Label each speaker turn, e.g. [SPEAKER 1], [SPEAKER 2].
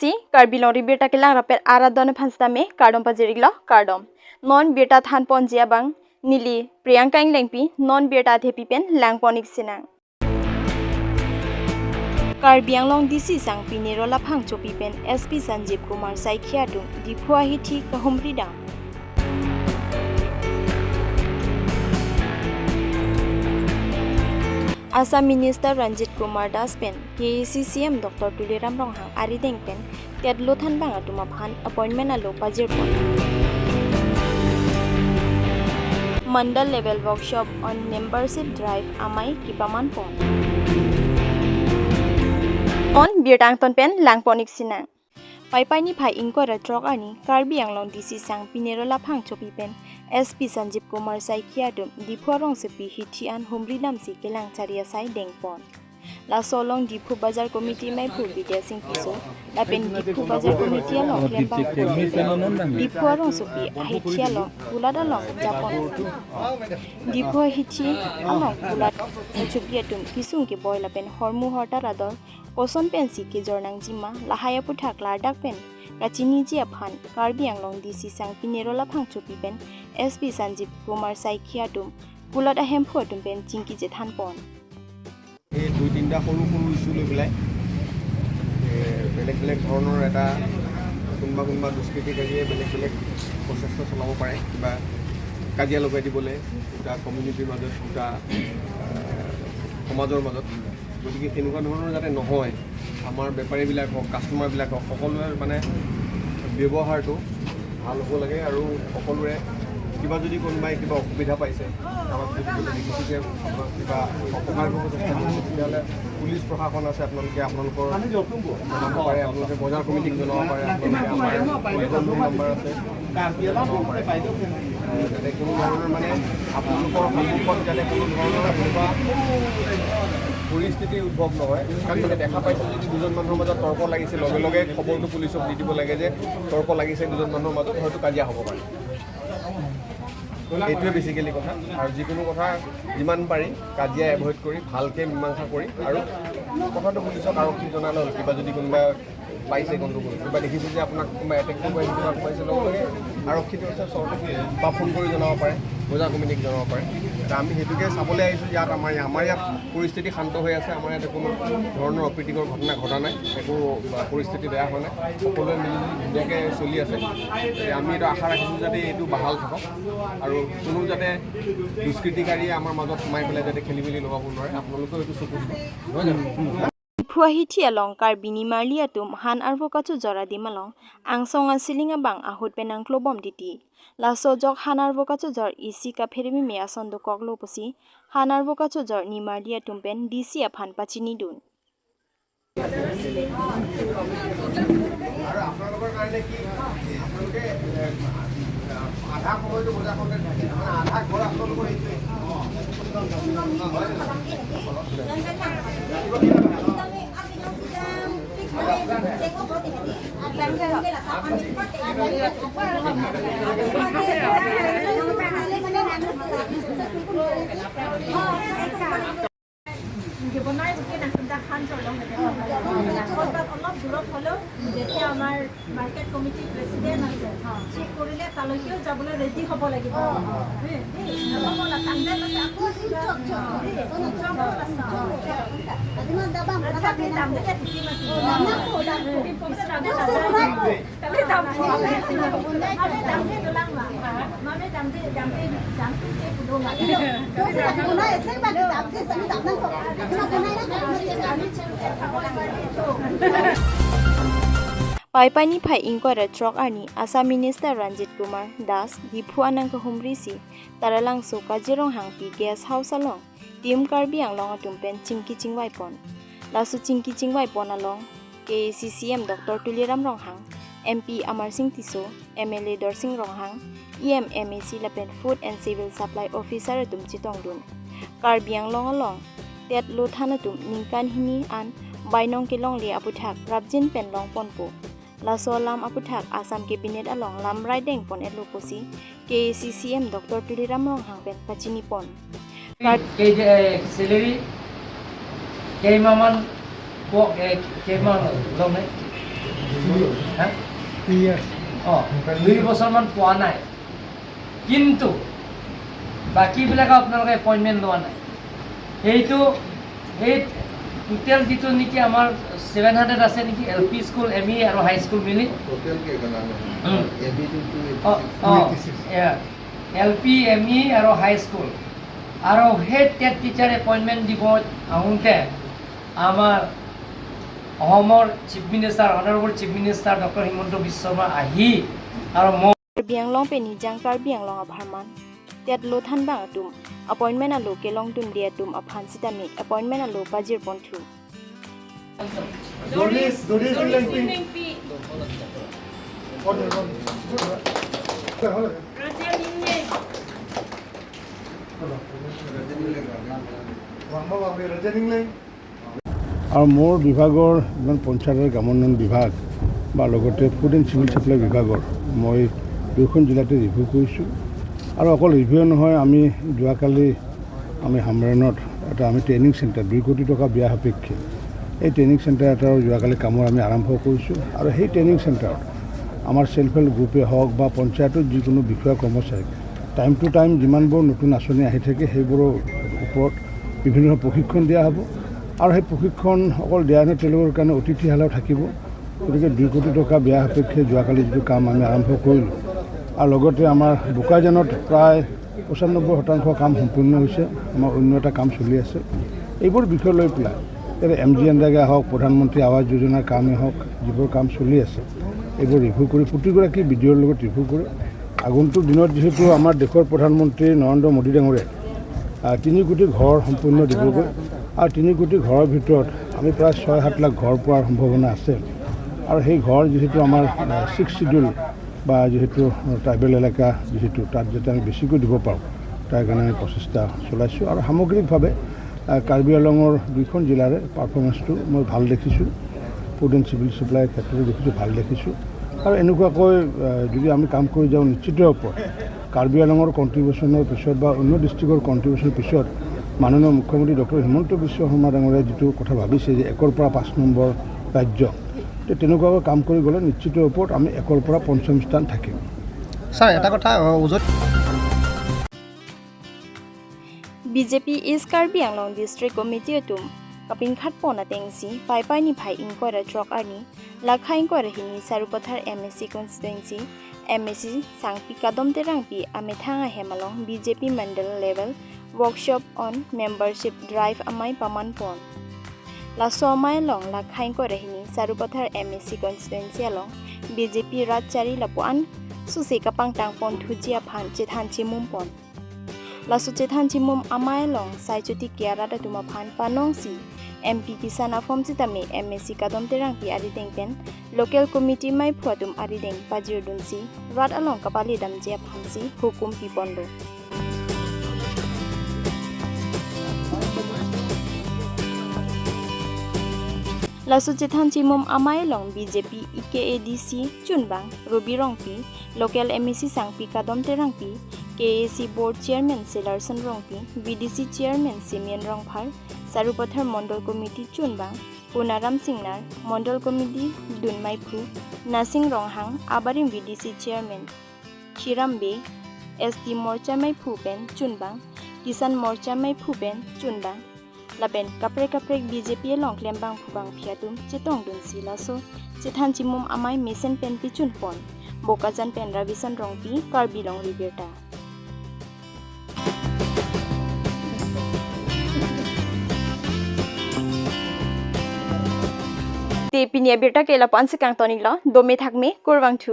[SPEAKER 1] Si Karbi Long ri birta kelang raper aradon phanstame kardom pajiriglo kardom non birta than ponjia bang nili Priyanka Inglengpi non birta thepi pen langponik sinang Karbi Anglong DC sang Pinerola phang chopi pen SP Sanjeev Kumar Saikia dung Diphu ahithi kahumri dang Assam Minister Ranjit Kumar Das pen KCCM Dr. Tuliram Ronghang Arideng pen Ted Lothan bang atuma phan appointment alo pajir pon Mandal level workshop on membership drive amai kipaman pon on birtang ton pen langponik sinang Paipaini phai inquiry trok ani Karbi Anglong DC sang Pinerola phang chopi pen SP Sanjeev Kumar Saikia dum Diphu rong sepi hithi an humri lam si kelang charia sai dengpon la solong Diphu Bazar Committee mai phu Bidya Singh Tiso la pen Diphu Bazar Committee along klembang Diphu rong sepi hithi along kulada long japon Diphu hithi along kulad chupi atum kisung ke boy la pen hormu horta rador koson pen si ke jornang jima lahaya puthak lardak pen kachini ji aphan Karbi Anglong DC sang Pinerola phang chupi pen SP Sanjeev Kumar Saikia dum kulat ahem pho dum pen chingki je than pon
[SPEAKER 2] এই দুই তিনিটা সৰু সৰু issue লৈ পেলাই বেলেগ বেলেগ ধৰণৰ এটা কোনোবা কোনোবা দুষ্কৃতিকাৰীয়ে বেলেগ বেলেগ প্ৰচেষ্টা চলাব পাৰে, কিবা কাজিয়া লগাই দিবলৈ দুটা কমিউনিটিৰ মাজত, দুটা সমাজৰ মাজত। গতিকে তেনেকুৱা ধৰণৰ যাতে নহয়, আমাৰ বেপাৰীবিলাক হওক, কাষ্টমাৰবিলাক হওক, সকলোৰে মানে ব্যৱহাৰটো ভাল হ'ব লাগে আৰু সকলোৰে কিবা যদি কোনোবাই কিবা অসুবিধা পাইছে, কাৰোবাক যদি বোলে দেখিছে যে আপোনাক কিবা অপকাৰ কৰিব চেষ্টা কৰিছে, তেতিয়াহ'লে পুলিচ প্ৰশাসন আছে, আপোনালোকে আপোনালোকৰ জনাব পাৰে, আপোনালোকে বজাৰ কমিটিক জনাব পাৰে, আপোনালোকে আমাৰ কণ্ট্ৰল ৰুম নাম্বাৰ আছে জনাব পাৰে। যাতে কোনো ধৰণৰ মানে আপোনালোকৰ সন্মুখত যাতে কোনো ধৰণৰ এনেকুৱা পৰিস্থিতিৰ উদ্ভৱ নহয়। কাৰণ মানে দেখা পাইছোঁ যদি দুজন মানুহৰ মাজত তৰ্ক লাগিছে, লগে লগে খবৰটো পুলিচক দি দিব লাগে যে তৰ্ক লাগিছে দুজন মানুহৰ মাজত, হয়তো কাজিয়া হ'ব পাৰে। এইটোৱে বেচিকেলি কথা। আৰু যিকোনো কথা যিমান পাৰি কাজিয়া এভইড কৰি ভালকৈ মীমাংসা কৰি আৰু কথাটো পুলিচক আৰক্ষীক জনালে হ'ল। কিবা যদি কোনোবা পাইছে গণ্ডগোল, কিবা দেখিছে যে আপোনাক কোনোবা এটেক কৰিব আহিছে, কিবা সোমাইছে, লগে লগে আৰক্ষীটো আছে ওচৰতে, বা ফোন কৰি জনাব পাৰে, বজাৰ কমিটিক জনাব পাৰে। আমি সেইটোকে চাবলৈ আহিছোঁ। ইয়াত আমাৰ ইয়াত পৰিস্থিতি শান্ত হৈ আছে, আমাৰ ইয়াত কোনো ধৰণৰ অপ্ৰীতিকৰ ঘটনা ঘটা নাই, একো পৰিস্থিতি বেয়া হোৱা নাই, সকলোৱে মিলিজুলি ধুনীয়াকৈ চলি আছে। আমি এইটো আশা ৰাখিছোঁ যাতে এইটো বাহাল থাকক আৰু কোনো যাতে দুষ্কৃতিকাৰীয়ে আমাৰ মাজত সোমাই পেলাই যাতে খেলি মেলি লগাব নোৱাৰে। আপোনালোকেও এইটো চকু দিব, নহয় জানো?
[SPEAKER 1] Diphu ahithi along Karbi ni marli atum han arvo kachu jora dim along angsong a siling abang ahut pen angklo bom diti laso jok han arvo kachu jor isi ka pherimi me ason do koklo posi han arvo kachu jor ni marli atum pen DC aphan pachini dun.
[SPEAKER 2] আৰু আপোনালোকৰ কাৰণে কি, আপোনালোকে আধা সময়টো বজাৰখনতে থাকে, মানে আধা ঘৰ আপোনালোকৰ এইটোৱে।
[SPEAKER 3] অলপ দূৰত হ'লেও যেতিয়া আমাৰ মাৰ্কেট কমিটিৰ প্ৰেচিডেণ্ট আছে, চেক কৰিলে তালৈকেও যাবলৈ ৰেডি হ'ব লাগিব।
[SPEAKER 1] Paipaini phai inquiry trok ani Assam Minister Ranjit Kumar Das Diphu anang kahumri si taralang so kajirong hangpi gas house along team Karbi Anglong atum pen chingki chingwai pon lasu chingki chingwai pon along KCCM Dr. Tuliram Ronghang MP Amar Singh Tiso MLA Dorsing Ronghang EM MAC lapen Food and Civil Supply Officer atum chitong dun Karbi Anglong along tet lo thana tum ningkan hini an bainong kelong le aputhak rabjin pen long ponpo laso lam aputhak Assam cabinet along lam riding pon elo posi KCCM Dr. Tuliram Ronghang pen pachini pon
[SPEAKER 4] salary কেইমাহমান কেইমাহ ল'ম। হা? অঁ, 2 বছৰমান পোৱা নাই। কিন্তু বাকীবিলাকে আপোনালোকে এপইণ্টমেণ্ট লোৱা নাই। সেই টোটেল যিটো নেকি আমাৰ 700 আছে নেকি, L P school, M E আৰু হাই স্কুল মিলি। অঁ, এল পি, এম ই আৰু হাই স্কুল আৰু সেই টেট টিচাৰ এপইণ্টমেণ্ট দিব আহোঁতে আমাৰ অসমৰ Chief Minister, Honourable Chief Minister Doctor Himanta Biswa Sarma আহি আৰু মই
[SPEAKER 1] Karbi Anglong pen ni jang Karbi Anglong abharman tet lo than bang atum appointment alo kelong tum dia tum aphan sitami appointment alo pajir ponthu.
[SPEAKER 5] Doris, Doris Lengpi. Order, order. Wangma Wangmi, Rajaning Leng.
[SPEAKER 6] আৰু মোৰ বিভাগৰ যিমান পঞ্চায়ত আৰু গ্ৰামোন্নয়ন বিভাগ বা লগতে food and civil supply বিভাগৰ মই দুয়োখন জিলাতে ৰিভিউ কৰিছোঁ। আৰু অকল ৰিভিউ নহয়, আমি যোৱাকালি আমি হামৰেণত এটা আমি ট্ৰেইনিং চেণ্টাৰ, 2 কোটি টকা ব্যয় সাপেক্ষে এই ট্ৰেইনিং চেণ্টাৰ এটাৰ যোৱাকালি কামৰ আমি আৰম্ভ কৰিছোঁ। আৰু সেই ট্ৰেইনিং চেণ্টাৰত আমাৰ ছেল্ফ হেল্প গ্ৰুপে হওক বা পঞ্চায়তৰ যিকোনো বিষয়া কৰ্মচাৰীক টাইম টু টাইম যিমানবোৰ নতুন আঁচনি আহি থাকে, সেইবোৰৰ ওপৰত বিভিন্ন ধৰণৰ প্ৰশিক্ষণ দিয়া হ'ব। আৰু সেই প্ৰশিক্ষণ অকল দিয়া নহয়, তেওঁলোকৰ কাৰণে অতিথিশালাও থাকিব। গতিকে 2 কোটি টকা ব্যয় সাপেক্ষে যোৱাকালি যিটো কাম আমি আৰম্ভ কৰিলোঁ আৰু লগতে আমাৰ বোকাজানত প্ৰায় 95% কাম সম্পূৰ্ণ হৈছে, আমাৰ অন্য এটা কাম চলি আছে। এইবোৰ বিষয় লৈ পেলাই ইয়াতে এম জি এনৰেগা হওক, প্ৰধানমন্ত্ৰী আৱাস যোজনাৰ কামেই হওক, যিবোৰ কাম চলি আছে, এইবোৰ ৰিভিউ কৰি প্ৰতিগৰাকী বি ডি অ'ৰ লগত ৰিভিউ কৰি আগন্তুক দিনত যিহেতু আমাৰ দেশৰ প্ৰধানমন্ত্ৰী নৰেন্দ্ৰ মোদী ডাঙৰীয়াই 3 কোটি ঘৰ সম্পূৰ্ণ দিবগৈ আৰু 3 কোটি ঘৰৰ ভিতৰত আমি প্ৰায় 6-7 লাখ ঘৰ পোৱাৰ সম্ভাৱনা আছে। আৰু সেই ঘৰ যিহেতু আমাৰ ছিক্স চিডিউল বা যিহেতু ট্ৰাইবেল এলেকা, যিহেতু তাত যাতে আমি বেছিকৈ দিব পাৰোঁ, তাৰ কাৰণে আমি প্ৰচেষ্টা চলাইছোঁ। আৰু সামগ্ৰিকভাৱে কাৰ্বি আংলঙৰ দুইখন জিলাৰে পাৰফৰ্মেঞ্চটো মই ভাল দেখিছোঁ। ফুড এণ্ড চিভিল ছাপ্লাইৰ ক্ষেত্ৰতো দেখিছোঁ, ভাল দেখিছোঁ। আৰু এনেকুৱাকৈ যদি আমি কাম কৰি যাওঁ, নিশ্চিত ওপৰত কাৰ্বি আংলঙৰ কণ্ট্ৰিবিউশ্যনৰ পিছত বা অন্য ডিষ্ট্ৰিক্টৰ কণ্ট্ৰিবিউশ্যনৰ পিছত মাননীয় মুখ্যমন্ত্ৰী ডক্টৰ হিমন্ত বিশ্ব শৰ্মা ডাঙৰীয়াই যিটো কথা ভাবিছে যে 1ৰ পৰা 5 নম্বৰ ৰাজ্য, তে তেনেকুৱাকৈ কাম কৰি গ'লে নিশ্চিত ওপৰত আমি 1ৰ পৰা 5ম স্থান থাকিম।
[SPEAKER 7] ছাৰ, এটা কথা ওজন
[SPEAKER 1] BJP East Karbi Anglong District Committee atum kaping khat pona tengsi pai pai ni phai inquiry truck ani lakha inquiry hini Sarupathar MAC constituency MAC sangpi kadom terangpi amethanga hemalong BJP mandal level workshop on membership drive amai paman pon laso amai long lakha inquiry hini Sarupathar MAC constituency along BJP rachari lapuan susi kapang tang pon thujia phan chethan chimum pon lasu chethan chimum amai long saichuti kiara da tuma phan panong si MP Kisan afom sitame MAC kadom terang pi ari deng pen local committee mai phuatum ari deng pajir dunsi rat along kapali dam je phansi hukum pi pondo. Lasu chethan chimum amai long BJP EKADC chunbang Robi Rongpi, local MAC sangpi kadom terangpi, KAC board chairman Selarson Rongpi, VDC chairman Simeon Rongphar, Sarupathar Mondal committee chunbang Punaram Singnar, Mondal committee Dunmaiphu Nasing Ronghang, Abarim VDC chairman Khirambe, ST Morcha mai phupen chunbang Kisan Morcha mai phupen chunbang lapen kapre kapre BJP long klembang phubang phiatum chetong dun si laso chethan chimum amai mission pen pi chun pon Bokajan pen Ravisan Rongpi, Karbi Long Ribirta. Te pinia birta ke la pan se kang tonik la dome thakme korwang thu.